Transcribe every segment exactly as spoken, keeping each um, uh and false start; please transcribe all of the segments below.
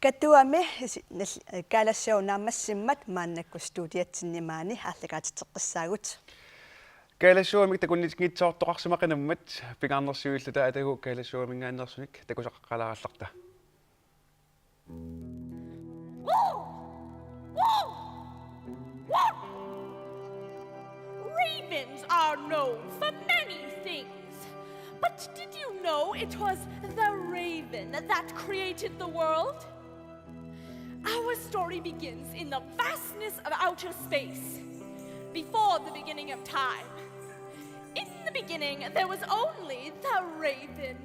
Katuami isi-, nal-, Kaalassuaq naammassimmat maannakkut studiatsinni maani aallakaatitseqqissaagut. Kaalassuamik takunnitsinngitsoortoqarsimaqinermut pingaarnersiuilluta atagu Kaalassuaminngaanneersunik takusaqaqqalaarallarta. Ravens are known for many things, but did you know it was the raven that created the world? Our story begins in the vastness of outer space, before the beginning of time. In the beginning, there was only the raven.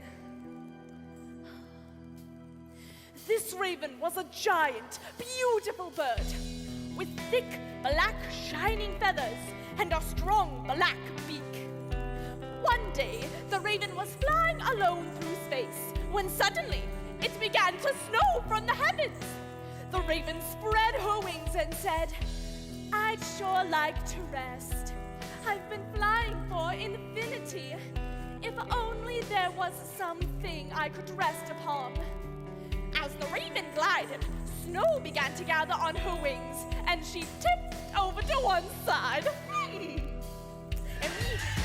This raven was a giant, beautiful bird with thick, black, shining feathers and a strong black beak. One day, the raven was flying alone through space when suddenly it began to snow from the heavens. The raven spread her wings and said, "I'd sure like to rest. I've been flying for infinity. If only there was something I could rest upon." As the raven glided, snow began to gather on her wings, and she tipped over to one side. Hmm. Immediately,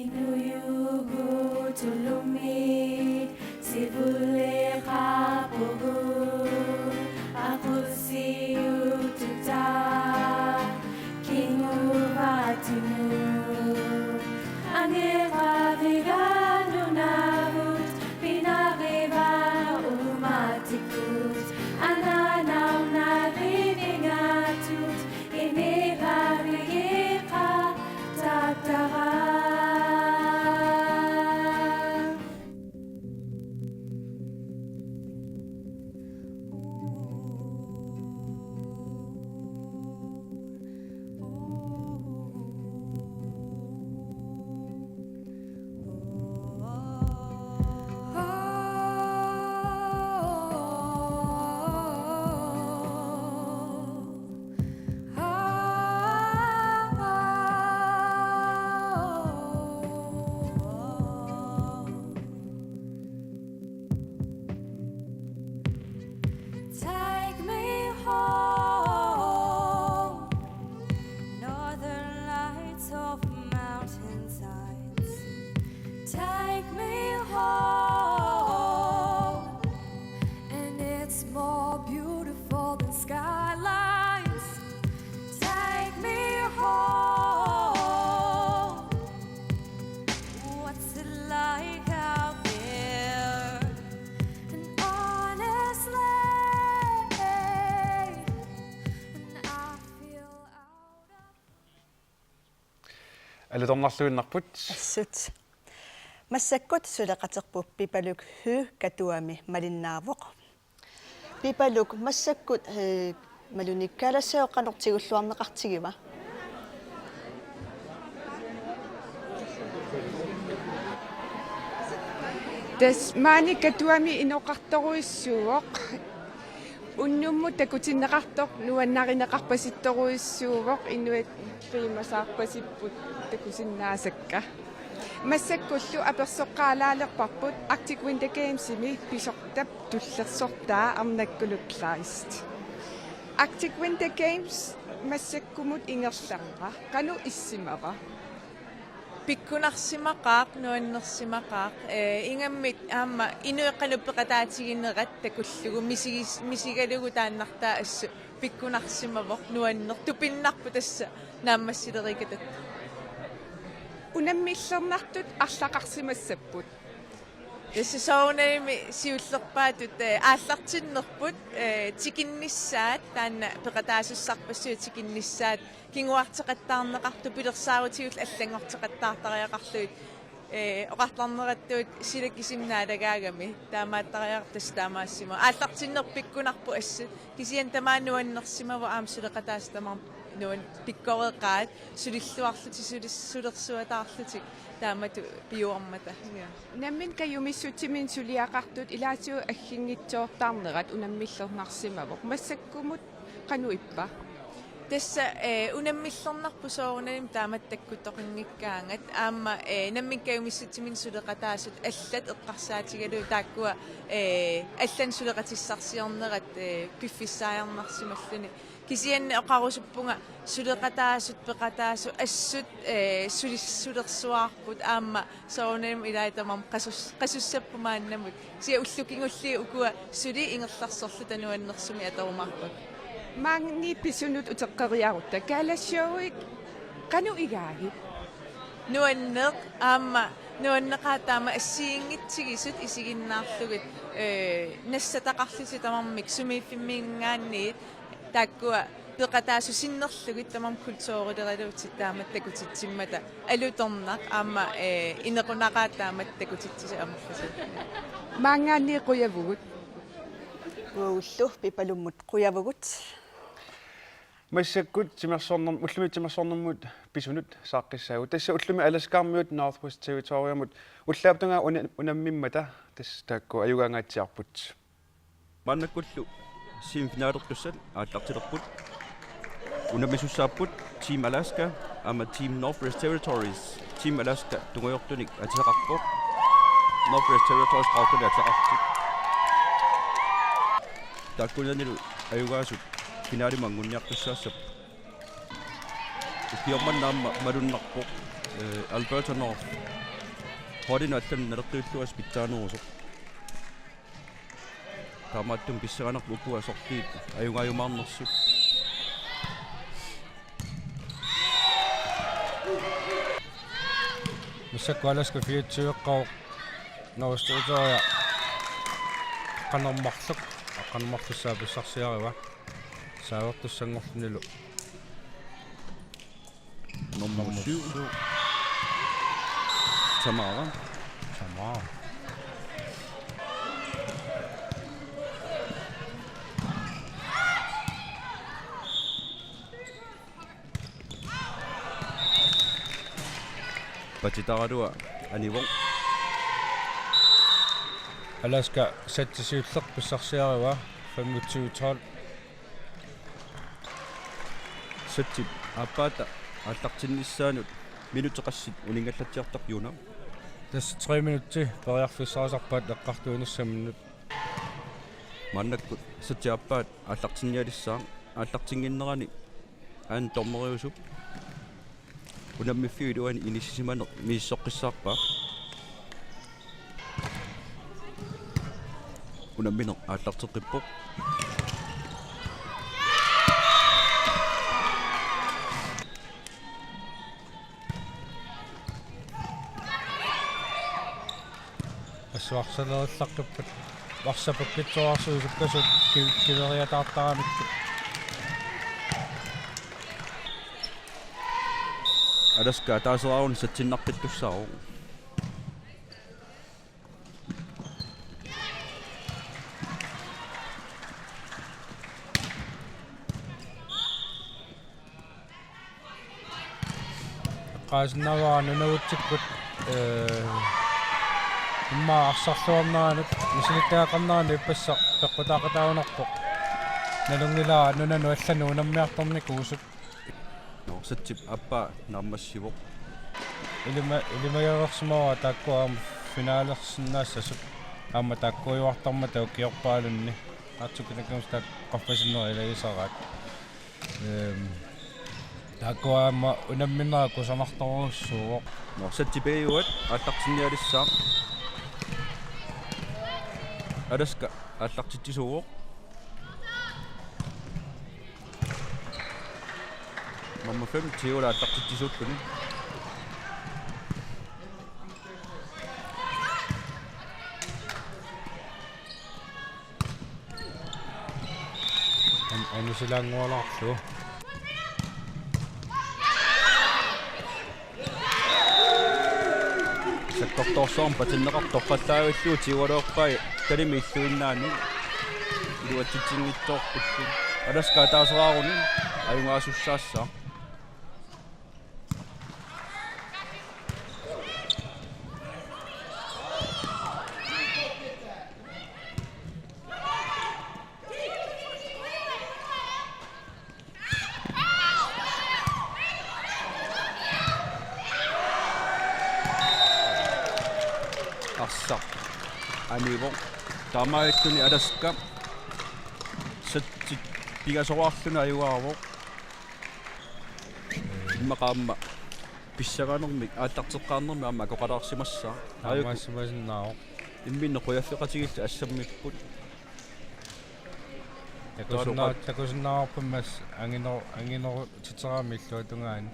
Inuyugut ulumi sivuleqapugut, aqusiututa kinguvaatigut. Angeqavigaat Nunavut, pinarivaa uumatigut, anaanaornavit ingaatut, iniravigeqaataartaraq. Take me home, northern lights of mountainsides. Take me home, and it's more beautiful than skylines. Take me home. What's it like out there? And honestly, and I feel out of Alutornarluinnarput. Assut. Massakkut suleqaterput Pipaluk Høegh Katuami malinnaavoq. Pipaluk, massakkut, eh, malunnarnikkaalassaaqqanut tigulluarneqartigiva? Tassa maani Katuami inoqartorujussuuvoq. Unnummut takutinneqartoq nuannarineqarpasittorujussuuvoq, inuit qiimasaarpasipput takusinnaasakka. Massakkullu apersoqqaalaalerparput Arctic Winter Gamesimi pisortap tullersortaa Arnakkuluk Kleist. Arctic Winter Games massakkumut ingerlanera qanoq issimava? Pikkunarsimaqaaq, nuannersimaqaaq. Ee, ingammik aamma inuit qanoq peqataatiginerat takullugu misigis-, misigalugu taannartaa assut pikkunarsimavoq, nuanneq tupinnarpoq tassa naammassilerikatatta. Unammillernartut arlaqarsimassapput. Tassa soorunalimi siullerpaatut, ee, aallartinnerput, ee, tikinnissaat taanna peqataasussarpassuit tikinnissaat kinguarteqattaarneqartut pilersaarutigullu allanngorteqattaartariaqarlugit, ee, oqartarnerattuut sila kisimi naalagaagami taamaattariaqartoq tassa taamaassimavoq. Aallartinnerput pikkunarpoq assut. Kisianni tamaani nuannersimavoq aamma suleqataasut tamarmik nuan-, pikkoreqaat sulilluarlutik sulis-, sulersuataarlutik taamatut piuarmata. Nammineq kajumissutsiminnik suliaqartut ilaatigut agginngitsoortarnerat unammillernarsimavoq. Massakkumut qanoq ippa? Tassa, ee, unammillernarput soorunalimi taamatut takkuttoqanngikkaangat aamma, ee, nammineq kajumissutsiminnik suleqataasut allat eqqarsaatigalugu taakkua, ee, allanut suleqatissarsiornerat, ee, piffissaajarnarsimalluni. Kisianni oqarusuppunga suleqataasut peqataasut assut, ee, sulis-, sulersuaarput aamma soorunami ilai tamarmik qasus-, qasussapput maannamut. Kisianni ullut kingulliit ukua suli ingerlaarsorluta nuannersumik atorumaarpakka. Maani pisunut uteqqeriarutta, galashowit qanoq igaagit? Nuanneq aamma nuanneqaaq taama assigiinngitsigisut isiginnaarlugit, ee, nassataqarlutik tamarmik sumiiffimminngaanniit taakkua peqataasut sinnerlugit tamarmik kulturileralutik taamatut takutitsimmata alutornaq aamma, ee, inequnaqaaq taamatut takutitsisut amerlasuut. Maanngaanniit qujavugut. Uagullu Pipalummut qujavugut. Massakkut timersornerm-, ullumi timersornermut pisunut saaqqissaagut. Tassa ullumi Alaskaarmiut Northwest Territoriamut ullaap tungaa una-, unammimmata tassa taakku ajugaangaatsiarput. Maannakkullu semifinalertussat aallartilerput. Unammisussaapput Team Alaska aamma Team Northwest Territories. Team Alaska tungujortunik atisaqarpoq. Northwest Territories qaqortunik atisaqarpoq. Taakkunanilu ajugaasut finalimi anguniartussaassapput. Ukioq manna aamma malunnarpoq, ee, Alberta North holdinut allanut naleqqiulluasoq pitsaanerusoq. Taamaattumik pissanganarpoq ukua sorliit ajugaajumaarnersut. Massakkut Alaska fireogtyve-qqavoq, Northwest Territories aqqaneq-marluk, aqqaneq-marlussaa pissarsiarivaa. Saavertussanngorlunilu. Nummer syv. Tamara. Tamara. Patitaraluaq anivoq. Alaska sætti siulleq pissarsiarivaa, femogtyve tolv. Sættip aappaata aallartinnissaanut minutsit qassit uninngallatsiartarput, Juna? Tassa tre minutsit periarfissaqartarpaat eqqartuinissaminnut. Maannakkut sættip aappaat aallartinnialissaaq, aallartinnginnerani aana dommeriusup unammiffiup iluani inissisimaneq misissoqqissaarpaa. Unammineq aallarteqqippoq. Assut arsaq lerillaqqipput. Arsaq pakkitsoorarsuit sukkasuut ki-, kiveriataartaramikkit. Alaska ataaseraarunik sætsinnaqqittussaavoq. Eqqaasinnaavara nunagutsikkut, ee, immaqa arsarluarneranut misilittagaqarneranut ippassaq peqqutaaqataagunarpoq. Nalunngilara nunanut allanut unammiartornikuusut. Nå, sættip aappaa naammassivoq. Ilima-, ilimagereersimavara taakku aamma finalersinnaassasut. Aamma taakkuujuartarmata ukiorpaalunni. Aatsaat kinaakkununnga taakku qaffasinnerit ilagisaraat. Ehm, taakku aamma unamminerat kusanartorujussuuvoq. Nå, satsi pigajuat aallartinnialissaaq. Alaska aallartitsisuuvoq. Nummer fem, Tivoli aallartitsisuulluni. An-, anusilaanngualaarlugu. Sakkortoorsuarmik patinneqartoq toqqallavillugu Tivolioqqai talimi illuinnaani iluatsitsinngitsoorpullu. Alaska ataaseraaruni ajugaasussaassaaq. Arsaq anivoq. Taamaalilluni Alaska satsit pingasoraarluni ajugaavoq. Immaqa aamma pissangaanermik aallarteqqaarnermik aamma akoqalaarsimassaaq. Aamma ajuku assimasinnaavoq. Imminnut qujaffeqatigiillu assammipput. Takusinnaa-, takusinnaavarput massa anginer-, anginerutiterami illuatungaani.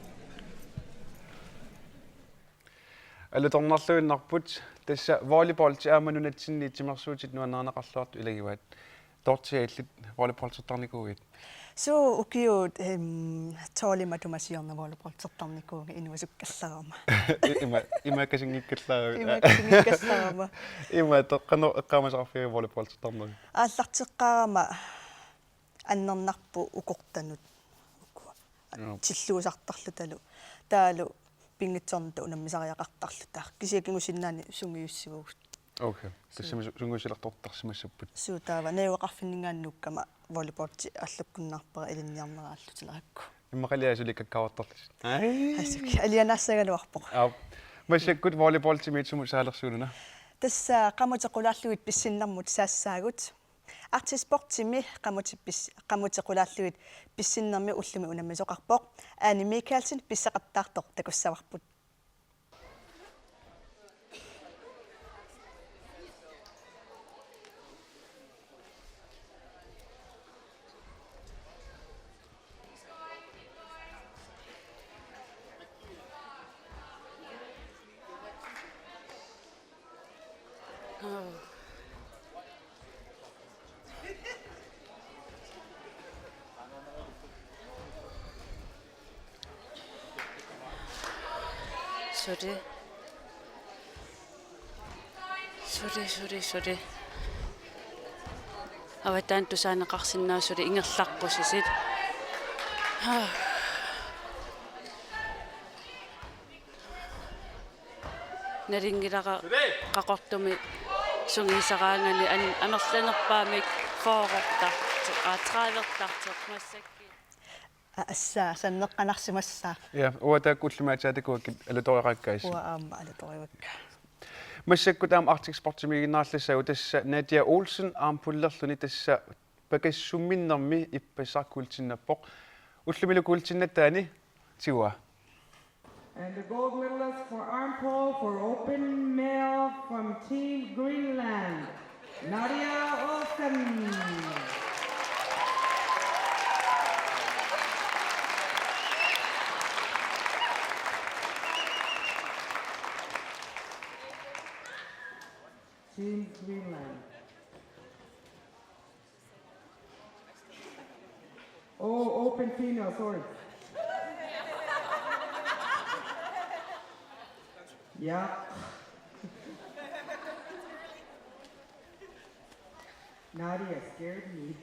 Alutornarluinnarput tassa volleyballi aamma nunatsinni timersuutit nuannarineqarluartut ilagivaat. Dorthea, illit volleyballertarnikuuit? Suu, ukiut, em, tolv matuma siorna volleyballertarnikuuvunga inuusukkallarama. Ima, imaakkasinngikkallarama. Imaakkasinngikkallarama. Ima, toqqaannaq eqqaamasaqarfiga volleyballertarnerit? Aallarteqqaarama annernarput ukortanut. Ukua. Joo. Tilluusartarlutalu. Taavalu pinngitsoornata unammisariaqartarluta. Kisianni kingusinnaani sungiussivugut. Okay. Suu. Tassami su-, sungiussilertortarsimassapput. Suu, taava najugaqarfinninngaanniit nuukkama volleyballi aallukkunnaarpara ilinniarneraallutileriikku. Immaqalia suli kakkaavartarlusi. Ai. Asuki, alianaassagaluarpoq. Aap. Massakkut volleyballimit sumut saalersuununa? Tassa qamutit qulaarlugit pissinnermut saassaagut. Arctic Sportimi qamutit pis-, qamutit qulaarlugit pissinnermi ullumi unammisoqarpoq. Aani Mikaelsen pisseqattaartoq takussavarput. Suli. Suli, suli, suli. Avataani tusaaneqarsinnaavoq suli ingerlaqqusisit. Nalunngilara Qaqortumi sungiusaraangatta an-, amerlanerpaamik fyrrertartoq, aa, tredivertartoq massakkut. A-, assa, sanneqqanarsimassaaq. Ja, uanga taakku ullumi aatsaat takuakkit alutoriaqakka assa. Uanga aamma alutoriakka. Massakkut aamma Arctic Sportimiiginnarallassagut, tassa Nadia Olsen armpullerluni, tassa pakassumminnermi ippassaq kuultinnappoq. Ullumilu kuultinnattaani tiguaa. And the gold medalist for arm pull for open male from Team Greenland, Nadia Olsen. Team Greenland. Oh, open female, sorry. Yeah. Nadia scared me.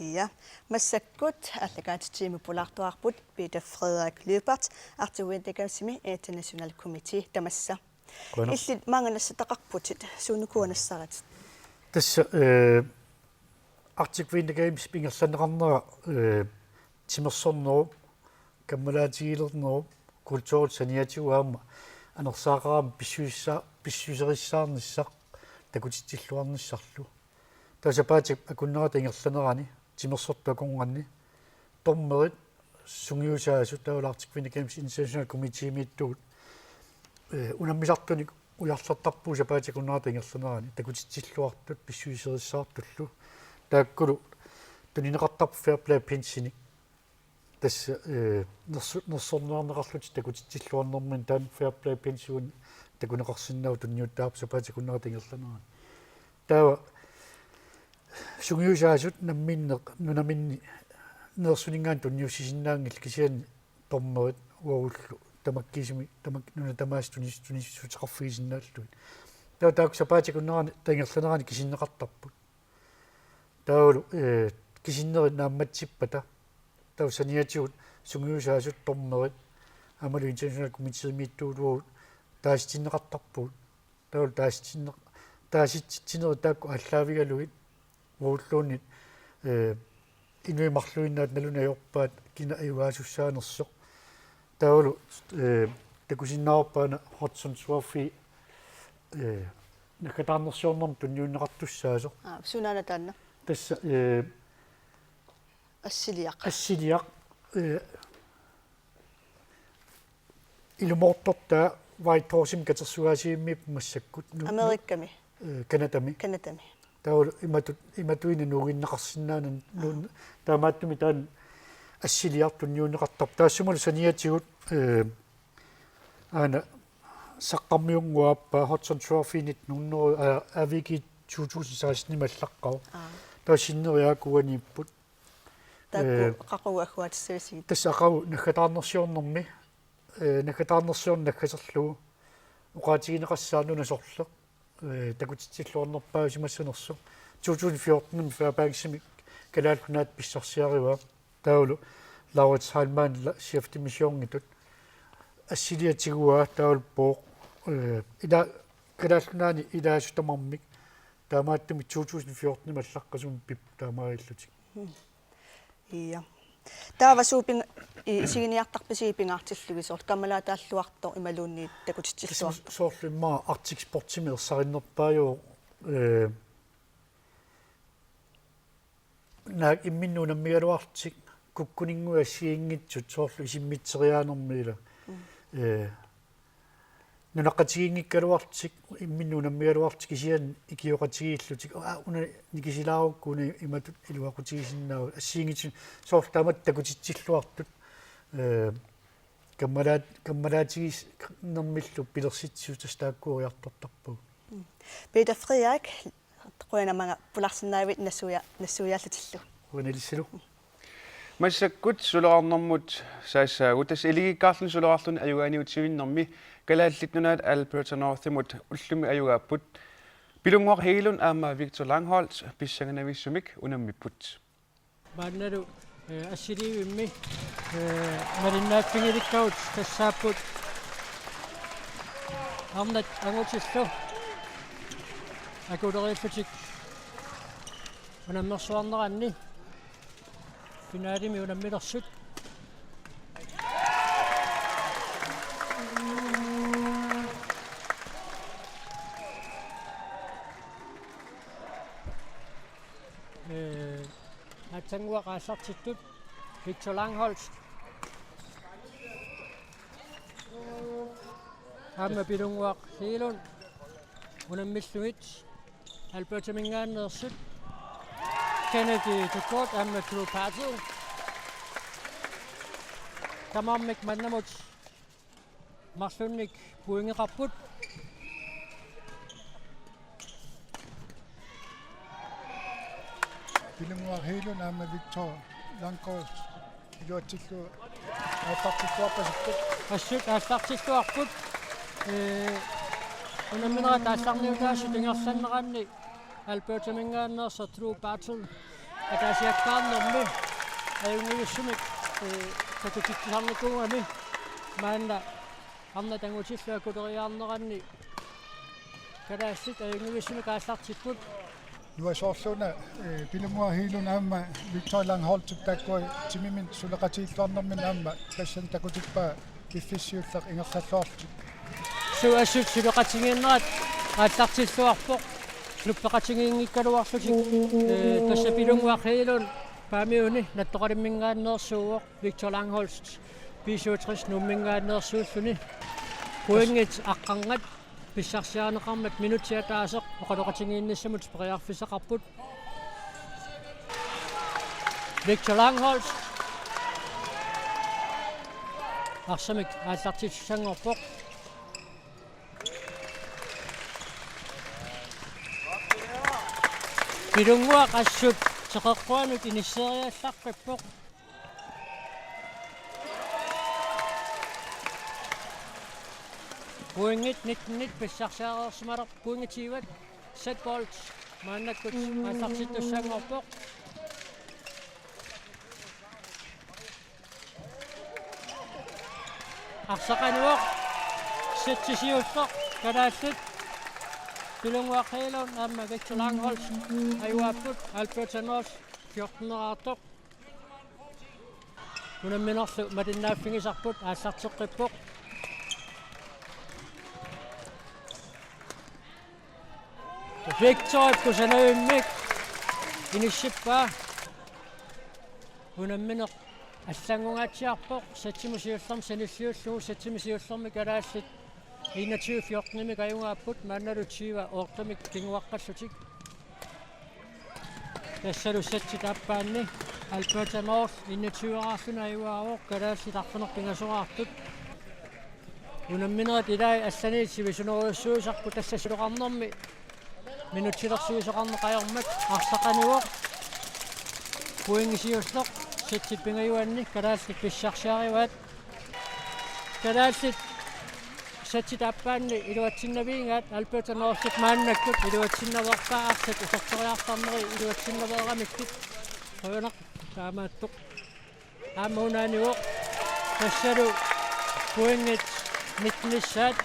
Ja, massakkut aallakaatitsivimmi pulaartuarput Peter Frederik Lyberth, Arctic Winter Gamesimi International Committee tamassa. Qujanaq. Illit maanga nassataqarputit, suunukua nassaratit? Tassa, eh, Arctic Winter Games ingerlanneqarnera, eh, timersornerup, kammalaatigilernerup, kulturit saniatigut aamma anersaaqarami pissuissa-, pissuserissaarnissaq takutitsilluarnissarlu. Taava sapaatip akunnerata ingerlanerani timersortut akornanni dommerit sungiusaasut taavalu Arctic Winter Games International Committeemiittugut, eh, unammisartunik ujarlertarpugut sapaatip akunnerata ingerlanerani takutitsilluartut pissuserissaartullu. Taakkulu tunineqartarput fair play pinsinik. Tassa, eh, nersu-, nersorniarneqarlutik takutitsilluarnerminni taanna fair play pinsiunik takuneqarsinnaavoq tunniuttaarput sapaatip akunnerata ingerlanerani. Taava sungiusaasut namminneq nunaminni nersuninngaanniit tunniussisinnaanngillat kisianni dommerit uagullu tamakkiisumik tamak-, nunat tamaasa tunis-, tunissuteqarfigisinnaallugit. Taava taakku sapaatip akunnerata ingerlanerani kisinneqartarput. Taavalu, eh, kisinneri naammatsippata. Taava saniatigut sungiusaasut dommerit aammalu International Committeemiittugut uagut taasitinneqartarpugut. Taavalu taasitinneq-, taasitsitsinerit taakku aallaavigalugit uagulluunniit, eh, inuit marluinnaat nalunaarpaat kina ajugaasussanersoq. Taavalu, eh, takusinnaavarput aana Hudson Trophy, eh, naggataarnersiornermut tunniunneqartussaasoq. Aa, sunaana taanna? Tassa, eh, Assiliaq. Assiliaq, eh, ilumoortortaa Whitehorse-imi katersugaasivimmiippoq massakkut. Nu-, nu-, Amerikami. Eh, Canadami. Canadami. Taavalu imatut, imatuinnaq nuuginnaqarsinnaanani, nuun-, taamaattumik taanna assiliaq tunniunneqartarpoq. Taassumalu saniatigut, eh, aana saqqarmiunnguaappa Hudson Trophy nitten hundrede, eh, A V G to tusind seksten-imi allaqqavoq. Aa. Taava sinneri aakuaniipput. Taakku, eh, qaqugu agguaatissavisigit? Tassa aqagu naggataarnersiornermi, eh, naggataarnersiorneq naggaserlugu oqaatigineqassaaq nuna sorleq, eh, takutitsilluarnerpaajusimassanersoq. To tusind fjorten-imi Fairbanksimi Kalaallit Nunaata pissarsiarivaa. Taavalu Laurits Heilmann la-, chef de missionitut assiliaq tiguaa taavalu pooq, eh, ila-, Kalaallit Nunaanni ilaasut tamarmik taamaattumik to tusind fjorten-imi allaqqasumik pip taamaallutik. Ja. Taava suut ping-, i-, isiginiartarpisigit pingaartillugit, soorlu kammalaataalluartoq imaluunniit takutitsilluartoq? Soorlu immaqa Arctic Sportsimi ersarinnerpaajuvoq, eh, naak imminnut unammigaluarlutik kukkuninnguit assigiinngitsut soorlu isimmitseriaanermi ila. Mm. Eh, nunaqqatigiinngikkaluarlutik, imminnut unammigaluarlutik kisianni ikioqatigiillutik. Aa, una nikisilaarukku una imatut iluaqutigisinnaavat. Assigiinngitsunik soorlu taamatut takutitsilluartut, eh, kammalaat-, kammalaatiginermillu pilersitsisut tassa taakku ujartortarpagut. Mm. Peter Frederik, qujanaq maanga pulaarsinnaagavit nassuia-, nassuiaallutillu. Qujanaq ilissilu. Massakkut suloraarnermut saassaagut, tassa iligiikkaarluni suloraarluni ajugaaniutivinnermi Kalaallit Nunaat Alberta Northimut ullumi ajugaapput. Pilunnguaq Hegelund aamma Victor Langholt pissanganavissumik unammipput. Maannalu, eh, assiliivimmi, eh, malinnaaffigilikkagut tassaapput arnat angutillu akuleriillutik unammersuarneranni finalemi unammilersut. Eh, Aatsaannguaq aallartittut Victor Langholt. Aamma Pilunnguaq Hegelund. Unammillugit Albertaminngaanneersut Kennedy Duford aamma Drew Bartel. Tamarmik mannamut marlunnik pointeqarput. Pilunnguaq Hegelund aamma Victor Langholt iluatsillugu aallartilluarpasipput. Assut aallartilluarput. Ee, unamminerat aallarniutaasut ingerlanneranni Albertaminngaanneersoq Drew Bartel Ataasiakkaarnermi ajunngivissumik, ee, takutitsisarnikuugami maanna arnat angutillu akuleriarneranni kalaallit ajunngivissumik aallartipput. Nuasoorluna, ee, Pilunnguaq Hegelund aamma Victor Langholtip taakkua timimik suleqatigiilluarnerminni aamma tassani takutippaa piffissaq siulleq ingerlalluarlutik. Su-, assut suleqatigiinnerat aallartilluarpoq, klubbeqatigiinngikkaluarlutik, ee, tassa Pilunnguaq Hegelund Paamiuni Nattoqalimminngaanneersuuvoq, Victor Langholtz B syvogtres Nuumminngaanneersuulluni. Pointit aqqarngat pissarsiarineqarmat minutsit ataaseq oqaloqatigiinnissamut periarfissaqarput. Victor Langholtz. Arsamik aallartissanngorpoq. Pilunnguaq assut teqeqquanut inisseeriallaqqippoq. Pointit nittenit pissarsiareersimalerput, pointit tyvet. Setbolt maannakkut aallartittussanngorpoq. Arsaq anivoq. Setsi siulleq kalaallit Pilunnguaq Hegelund aamma Victor Langholtz ajugaapput, Alberta North fjorteneraartoq. Unamminerlu malinnaaffigisarput, aallarteqqippoq. Victor kusanartumik inissippaa. Unammineq allanngungaatsiarpoq, setsimut siullermik sanilliullugu, setsimut siullermik kalaallit enogtyve fjortenimik ajugaapput, maannalu tyve ottemik kinguaqqallutik. Tassalu setip aappaanni Alberta North enogtyve-raarluni ajugaavoq, kalaallit arfineq-pingasoraartut. Unamminerit ilaat allaniit sivisunerujussuusarput, tassa siloqarnermi minutsilersuisoqarneq ajormat. Arsaq anivoq. Pointit siulleq setip pingajuanni kalaallit pissarsiarivaat. Kalaallit setip aappaanni iluatsinnaviigaat, Alberta Northip maannakkut iluatsinnaveerpaa, arsaq utertoriartarneri iluatsinnaveeramikkit. Qujanaq taamaattoq. Aamma una anivoq. Tassalu pointit nittenissaat.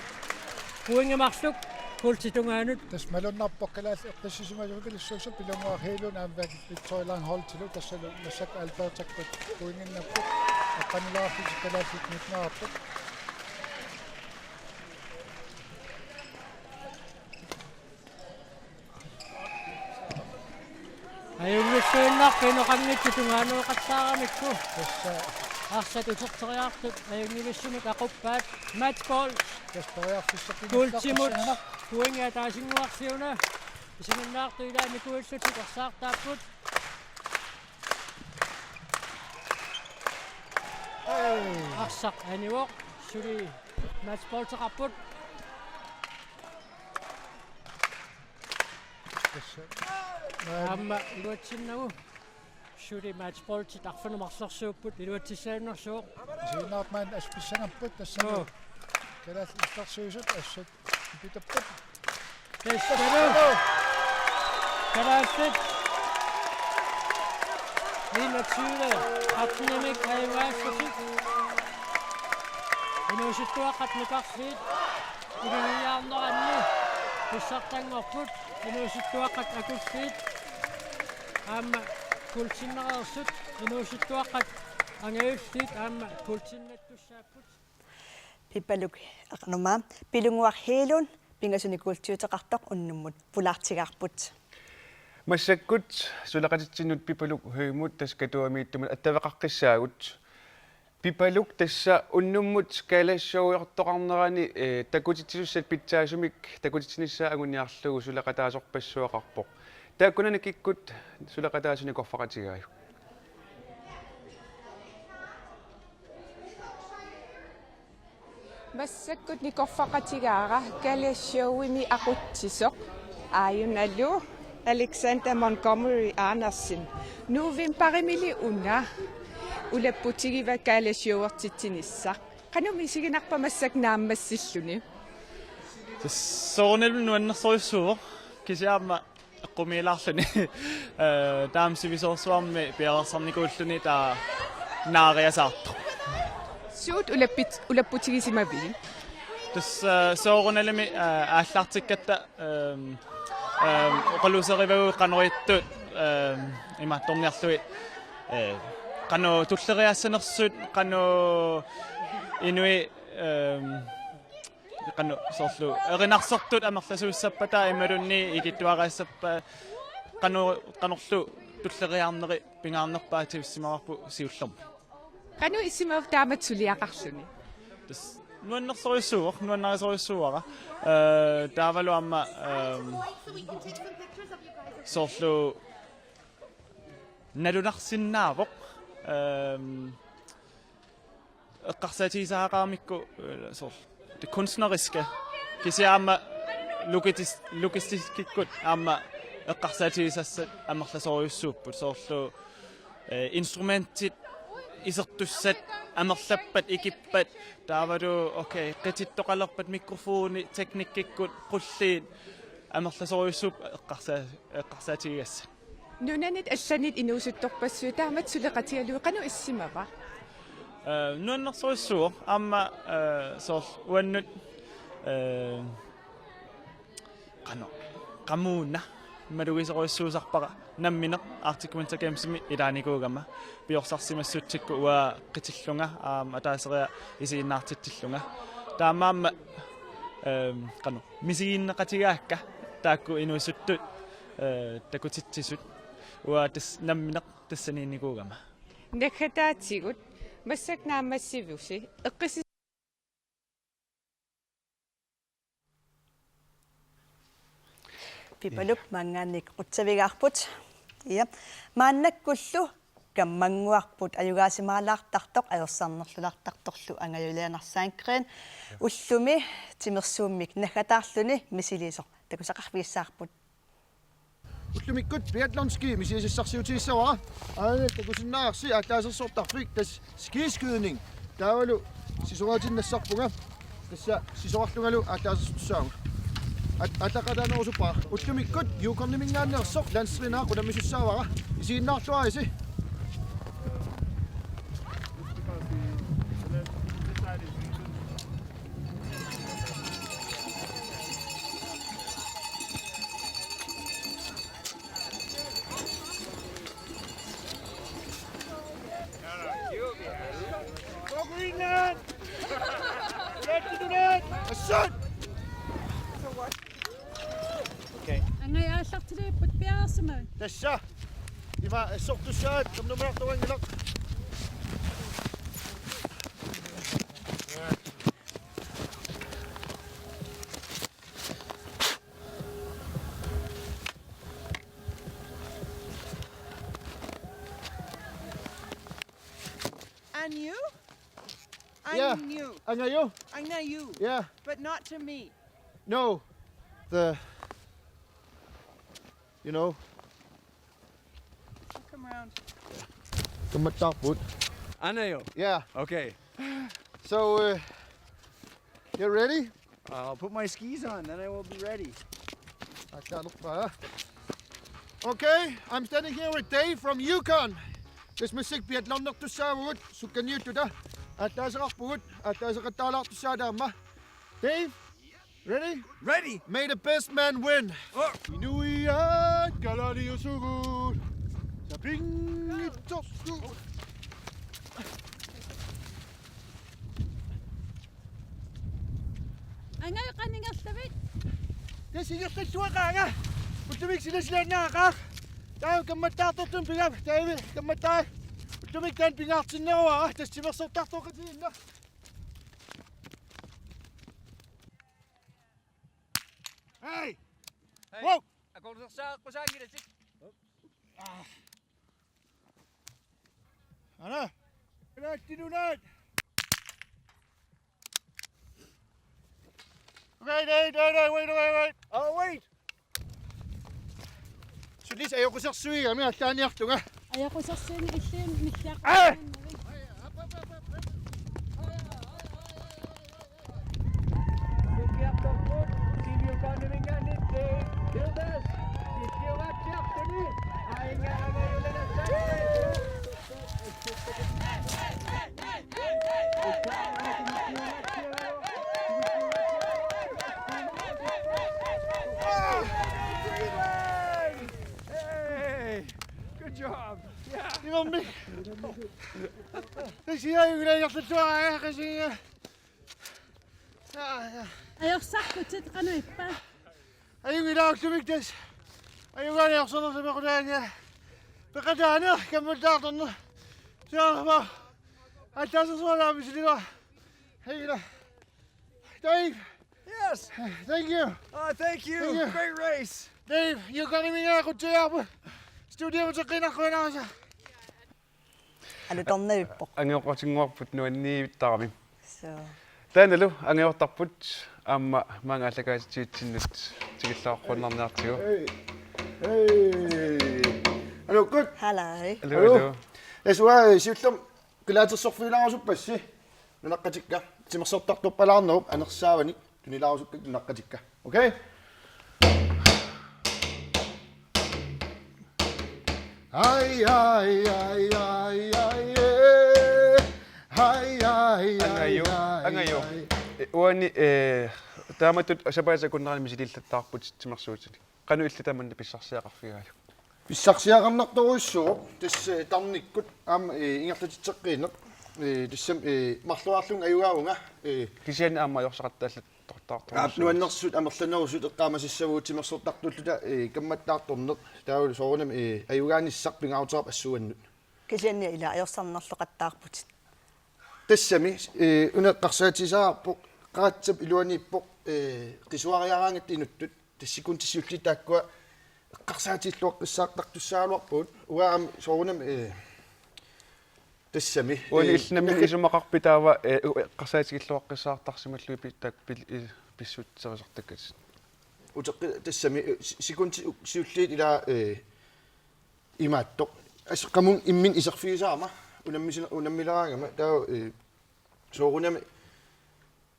Pointit marluk guldip tungaanut. Tassa malunnarpoq kalaallit eqqissisimasut, pilussuusut Pilunnguaq Hegelund aamma Victor Langholtilu, tassalu massakkut Albertakkut pointinnapput, aqqanilaarlutik kalaallit nittenerarput. Ajunngissuinnarput inoqanngitsut tungaanueqattaaramikku. Tassa. Arsaq utertoriartut ajunngivissumik aquppaat. Matchball. Tassa periarfissaq. Guldimut. Tassa. Pointit ataasinnguarsiuna. Isiginnaartut ilaat nikuillutik arsaartaapput. Hey. Arsaq anivoq, suli matchballteqarput. Tassa. Aamma iluatsinnagu suli matchballtit arfineq-marlorsuupput, iluatsissagunarsuuvoq. Isiginnaartut maani assut pissangapput, tassa. Joo. Kalaallit illersuisut assut pitapput. Tassa. Kalaallit enogtyve tretten-imik ajugaassutik. Inuusuttuaqqat nukarliit ilinniarneranni pissartanngorput, inuusuttuaqqat akulliit aamma guldinnereersut, inuusuttuaqqat angajulliit aamma guldinnertussaapput. Pipaluk, aqnuma, Pilunnguaq Hegelund pingasunik guldtiuteqartoq unnummut pulaartigaarput. Massakkut suleqatitsinnut Pipaluk Høegh-mut tassa Katuamiittumut attaveqaqqissaagut. Pipaluk, tassa unnummut Kaalashowiortoqarnerani, eh, takutitsisussat pitsaasumik takutitsinissaa anguniarlugu suleqataasorpassuaqarpoq. Taakkunani kikkut suleqataasut nikorfaqatigaajuk? Massakkut nikorfaqatigaara Kaalashowimi aqutsisoq, aajunalu Alexander Montgomery Andersen. Novembarimili una ulapputigiva Kaalashowiortitsinissaq. Qanoq isiginarpa massakkut naammassilluni? Soorunalimi nuannersorujussuuvoq, kisianni aamma Qumiilaarluni. Eh, taama sivisoorsuarmi piareersarnikuulluni taava naariasaartoq. Suut ulappit-, ulapputigisimavigit? Tassa, eh, soorunalimi, eh, aallartikkatta, ehm, ehm, oqaluuserivagut qanoq ittut, ehm, imaattorniarlugit, eh, qanoq tulleriiaassanersut, qanoq inuit, ehm, qanoq soorlu erinarsortut amerlasuussappata imaluunniit ikittuaraassappat qanoq, qanorlu tulleriiaarneri pingaarnerpaatigisimagaluarput siullermik. Qanoq isumaqarpa taamatut suliaqarluni? Tassa nuannersorujussuuvoq, nuannarisorujussuuara. Eh, taavalu aamma, ehm, soorlu nalunarsinnaavoq, ehm, eqqarsaatigisariaqaramikku, eh, soorlu det kunstneriske. Kisianni aamma logitis-, logistikikkut aamma eqqarsaatigisassat amerlasoorujussuupput. Soorlu, eh, instrumentit isertussat amerlappat ikippat. Taavalu, okay, qitittoqalerpat mikrofoni, teknikkikkut, qulliit amerlasoorujussuupput eqqarsa-, eqqarsaatigigassat. Nunanit allanit inuusuttorpassuit taamatut suleqatigalugit qanoq isumaqarpa? Eh, nuannersorujussuuvoq aamma, eh, soorlu uannut, eh, qanoq, qamuuna malugisorujussuusarpara nammineq Arctic Winter Gamesimi ilaanikuugama piorsarsimassutsikkut uanga qitillunga aamma ataaseriarlunga isiginnaartitsillunga. Taamaammat, ehm, qanoq, misiginneqatigaakka taakku inuusuttut, eh, takutitsisut. Uanga tassa nammineq tassaniinnikuugama. Naggataatigut massakkut naammassivusi eqqissi- Pipaluk maanngaanniit qutsavigaarput. Ja. Maannakkullu kammannguarput ajugaasimaalaartartoq ajorsarnerlulaartartorlu Angajulianarsaankreen. Ullumi timersuummik naggataarluni misiliisoq takusaqarfigissavarput. Ullumikkut biathlonski misigisassarsiutigissavara. Aana takusinnaavarsi aallaasersortarfik tassa skiskydning. Taavalu sisoraatinnassarpunga. Tassa sisorarlungalu aallaasersortussaavunga. At-, aallaqataanerusuppara. Ullumikkut Yukonimingaanneersoq landstrænerit unammisussaavara. Isiginnaarluarisi. Go Greenland! Let's do that! Assault! Okay. Angajoq aallartiliipput piareersimavat. Tassa. Ima assortussaat, ernumaartuanngilaq. And you? Yeah. And you? Angajoq? Angajoq. Yeah. But not to me. No. The, you know. Come around. Kammattaarput. Angajoq? Yeah. Okay. So, uh, you ready? I'll put my skis on, then I will be ready. Aallaalerpara. Okay, I'm standing here with Dave from Yukon. Tassa massakkut biathlonertussaavugut, sukkanniuttuta. Aallaaseqarpugut, aallaaseqattaalaartussaagatta aamma. Dave, ready? Ready. May the best man win. Oh. Inuiaat kalaaliusugut. Sapinngitsoorsugut. Angajoq, qanoq ingerlavit? Tassa ingerlalluaqaanga. Ullumikkut silasilaannaaqaaq. Taava kammattaartortumik pigap, Dave, kammattaaq. Ullumikkut taanna pingaartinneruara, tassa timersortartoqatigiinna. Hey! Hey! Wow! Akorsersaaqqusaanngilasi. Ah. Ana. Nunaat, nunaat. Wait, wait, wait, wait, wait, wait. Oh, wait. Sulis ajoqusersuigami allaaniartunga. Ajoqusersuineq illiun milliaq. Ah! Team Yukon, Team Yukon, Team Yukon. Ammik. Tasiajugilaangerlulluaraq qasiga. Ajorsarputit qanoq ippa? Ajugilaarullugit tassa. Ajugaani ajorsarnerlu pequtaani. Peqataaneq kammallaartorneq. Siarama. Attaasersualaami siliva. Hej da. Dave. Yes. Thank you. Oh, thank you. Thank you. Great race. Dave, you got me there. Good job. Studio, what's up? Alutornavippoq. Angajoqqatinnguarput nuanniivittarami. So. Taannalu angajortarput aamma maanga aallakaatitsivitsinnut tikilluaqqunnarniartigu. Hey. Hey. Hello, good. Hello. Hello, hello. Yes, well, siullermik qilaatersorfigilaarusuppassisi nunaqqatikka. Timersortartorpalaarnerup anersaavanik tunilaarusukkakka nunaqqatikka. Okay? Ai, ai, ai, ai, ai, eh. Ai, ai, ai, Angajoq, ai, Angajoq. Ai. Eh, uani, eh, taamatut sapaatip akunnerani misiliillattaarputit timersuutinik. Qanoq illit tamanna pissarsiaqarfigaajuk? Pissarsiaqarnartorujussuuvoq tassa, eh, tarnikkut aamma, eh, ingerlatitseqqiineq. Eh, tassami, eh, marluarlunga ajugaavunga, eh, kisianni aamma ajorsaqattaallattortaartorujussuuvoq. Aap, nuannersut amerlanerusut eqqaamasassagut timersortartulluta, eh, kammallaartorneq. Taavalu soorunami, eh, ajugaanissaq pingaaruteqarpoq assuannut. Kisianni ila ajorsarnerluqattaarputit. Tassami, eh, una eqqarsaatigisariaqarpoq, qaratsap iluaniippoq, eh, qisuariaraangatta inuttut. Tassa sekundit siulliit taakkua eqqarsaatigilluaqqissaartartussaagaluarpugut. Uanga aamma soorunami, eh, tassami, uani, eh, illit nammineq nakkat- isumaqarpit taava, eh, u-, eqqarsaatigilluaqqissaartarsimallugit pi-, taak-, pil-, i-, pissutserisartakkatit? Uteqqi-, tassami, eh, si-, sekundit u-, siulliit ilaa, eh, imaattoq. Assut qamunga imminut iserfigisarama, unammisi-, unammileraangama, taava, eh, soorunami,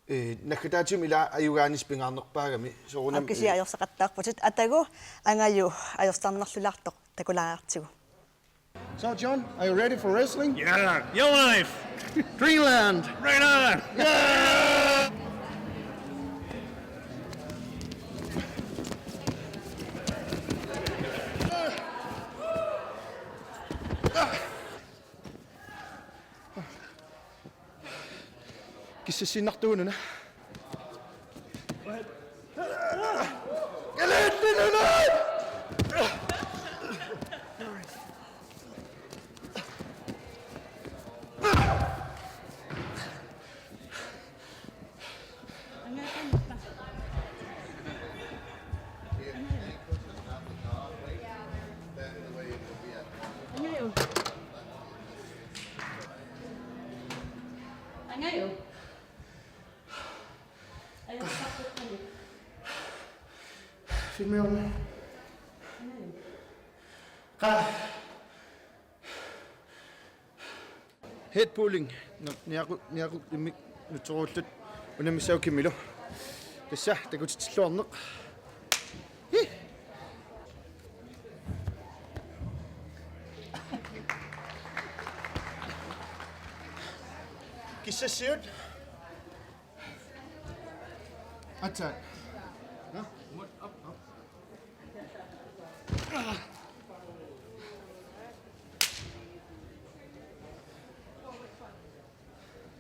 eh, naggataatigut ila ajugaanissaq pingaarnerpaagami, soorunami, aap, kisianni, eh, ajorsaqattaarputit, atagu Angajoq ajorsarnerlulaartoq takulaariartigu. So, John, are you ready for wrestling? Yeah, your life. Greenland. Right on. Yeah. Kissassiinnartuununa. Angajoq. Angajoq. Filmi on. Qa. Head pulling. Ni-, niaqu-, niaqu-, immik nutsoruullutik unammissaat Kimilu. Tassa takutitsilluarneq. Hi. Kissassiut. Attack. Nå? Op, op.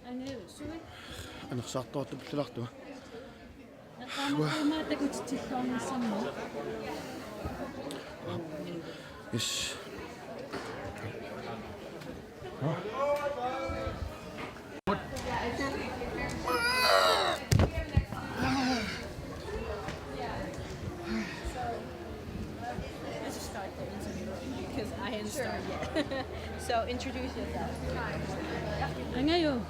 Angajoq, sui. Anersaartoortupallallartua. Eqqaamaqqaamaat takutitsilluarnissammat. Yes. Let's just start the interview because I hadn't started yet. So introduce yourself. Angajoq.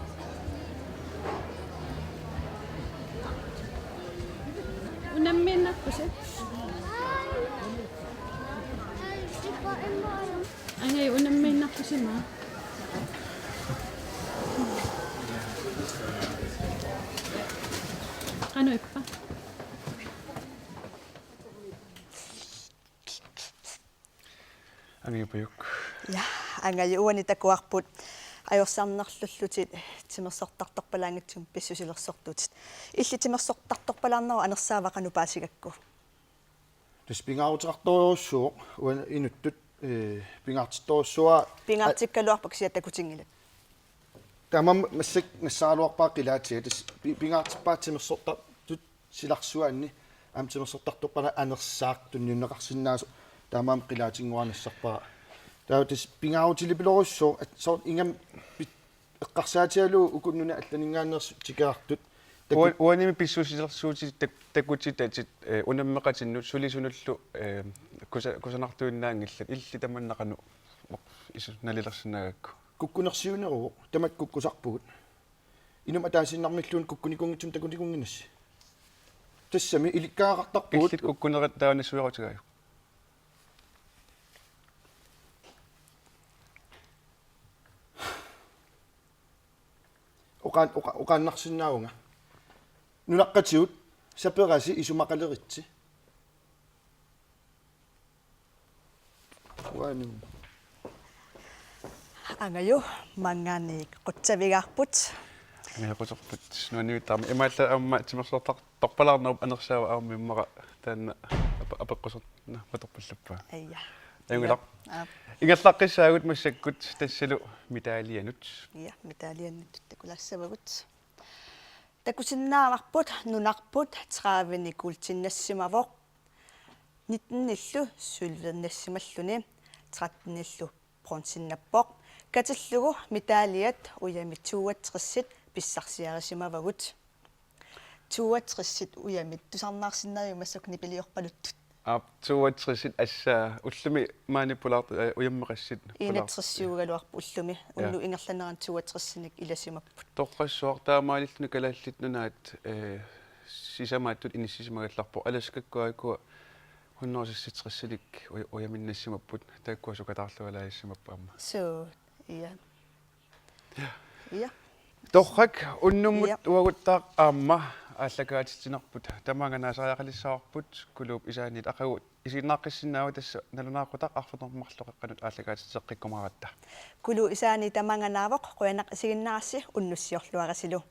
Unammiinnarpusi? Angajoq, unammiinnarpusi aamma? Qanoq ippa? Angajoq Pajuk. Ja, Angajoq, uani takuarput ajorsarnerlullutit timersortartorpalaanngitsumik pissusilersortutit. Illit timersortartorpalaarnerup anersaava qanoq paasigakku? Tassa pingaaruteqartorujussuuvoq uani inuttut, Ee, pingaartittorujussuuara. Pingaartikkaluarpakka, kisianni takutinngilaq. Taamaammat massakkut nassaaraluarpara qilaatiga. Tassa pi-, pingaartippara timersortartut silarsuaanni aamma timersortartorpara anersaaq tunniunneqarsinnaasoq, taamaammat qilaatinnguara nassarpara. Taava tassa pingaarutilerujussuuvoq, at-, soorlu ingammik pit-, eqqarsaatigalugu uku nunat allaninngaanneersut tikeqartut. Taku- Ua-, uanimi pissusilersuutit tak-, takutitatit, eh, unammeqatinnut sulisunullu, eh, kusa-, kusanartuinnaanngillat, illit tamanna qanoq isu-, nalilersinnaagakku. Kukkunersiuneruvoq, tamakku kukkusarpugut. Inummut ataasiinnarmilluunniit kukkunikuunngitsumik takunikuunnginnassi. Tassami ilikkagaqartarpugut. Illit kukkunerit taava nassuiarutigajuk. Oqaan-, oqa-, oqaannarsinnaavunga. Nunaqqatigut saperasi isumaqaleritsi. Uanuu. Angaju, maanngaanniit qutsavigaarput. Angaju, quterput. Nuannivittaarmi. Imaallaat aamma timersortartorpalaarnerup anersaava aamma immaqa taanna ape-, apeqquserna matorpallappaa. Aja. Ajunngilaq. Aap. Ingerlaqqissaagut massakkut tassalu medaljenut. Ja, medaljenut takulaassavagut. Takusinnaavarput nunarput tredivenik guldinnassimasoq, nittenillu sølvinnassimallugu, trettenillu bronzennappoq. Katillugu medaljat ujamit toogtresit pissarsiarisimavagut. Toogtresit ujamit tusarnaarsinnaavimmi massakkut nipiliorpaluttut. Aap, toogtresit, assa ullumi maani pulaartut, eh, ujammeqassit pulaartut. Enogtresiugaluarpoq ullumi. Ja. Unnuk ingerlanerani toogtresinik ilasimapput. Toqqassuaq, taamaalilluni Kalaallit Nunaat, eh, sisamaattut inissisimagallarpoq. Alaskakkut aajuku hundrede seksogtresinik uj-, ujaminnassimappugut, taakkua sukataarlualaassimappugut aamma. Suu, ja. Ja. Torrak, unnummut, ja, uaguttaaq aamma aallakaatitsinerput tamaanga naasariaqalissavarput. Kuluup isaaniit aqagu isiginnaaqqissinnaavat, tassa nalunaaqutaq arfineq-marluk qeqqanut aallakaatitseqqikkumaaratta. Kuluup isaaniit tamaanga naavoq, qujanaq isiginnaarassi, unnussiorluarisilu.